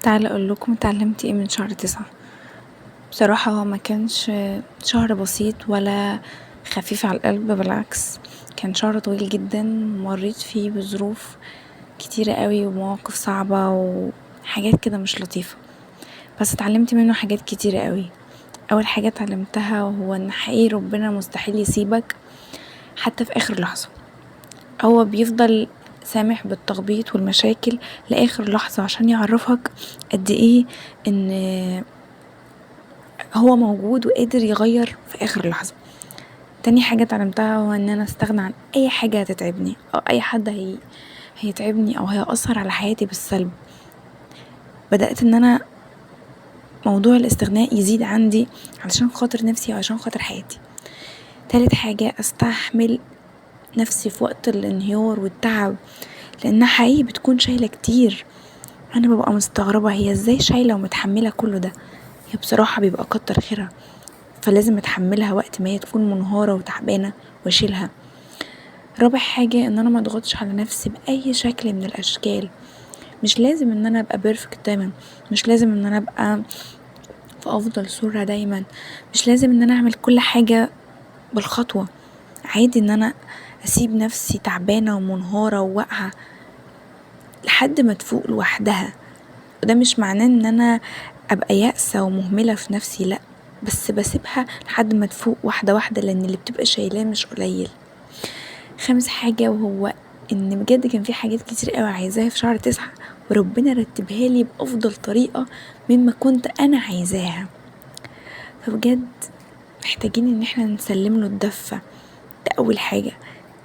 تعالى اقولكم اتعلمت ايه من شهر 9. بصراحة هو مكانش شهر بسيط ولا خفيف على القلب، بالعكس كان شهر طويل جدا مريت فيه بظروف كتيرة اوي ومواقف صعبة وحاجات كده مش لطيفة، بس اتعلمت منه حاجات كتيرة اوي. اول حاجة اتعلمتها هو ان حقيقي ربنا مستحيل يسيبك حتى في اخر لحظة، هو بيفضل سامح بالتخبيط والمشاكل لاخر لحظة عشان يعرفك قد ايه ان هو موجود وقادر يغير في اخر لحظة. تاني حاجة اتعلمتها هو ان انا استغنى عن اي حاجة هتتعبني او اي حد هيتعبني او هيأثر على حياتي بالسلب. بدأت ان انا موضوع الاستغناء يزيد عندي علشان خاطر نفسي وعشان خاطر حياتي. تالت حاجة استحمل نفسي في وقت الانهيار والتعب، لانها حقيقي بتكون شايلة كتير. انا ببقى مستغربة هي ازاي شايلة ومتحملة كل ده، هي بصراحة بيبقى كتر خيرها، فلازم اتحملها وقت ما هي تكون منهارة وتعبانة واشيلها. رابع حاجة ان انا ما اضغطش على نفسي باي شكل من الاشكال. مش لازم ان انا ابقى perfect دايما، مش لازم ان انا ابقى في افضل صورة دايما، مش لازم ان انا اعمل كل حاجة بالخطوة. عادي ان انا اسيب نفسي تعبانة ومنهارة وواقعة لحد ما تفوق لوحدها، وده مش معناه ان انا ابقى يائسة ومهملة في نفسي، لا، بس بسيبها لحد ما تفوق واحدة واحدة، لان اللي بتبقى شايلاه مش قليل. خامس حاجة وهو ان بجد كان في حاجات كتير قوي عايزاها في شهر 9 وربنا رتبها لي بافضل طريقة مما كنت انا عايزاها، فبجد محتاجين ان احنا نسلم له الدفة، ده اول حاجة.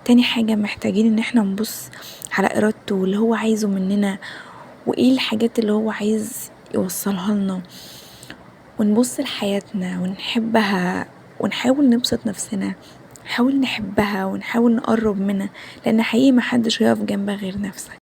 تاني حاجة محتاجين ان احنا نبص على ارادته واللي هو عايزه مننا وايه الحاجات اللي هو عايز يوصلها لنا، ونبص لحياتنا ونحبها ونحاول نبسط نفسنا، نحاول نحبها ونحاول نقرب منها، لان حقيقي محدش هيقف جنبك غير نفسك.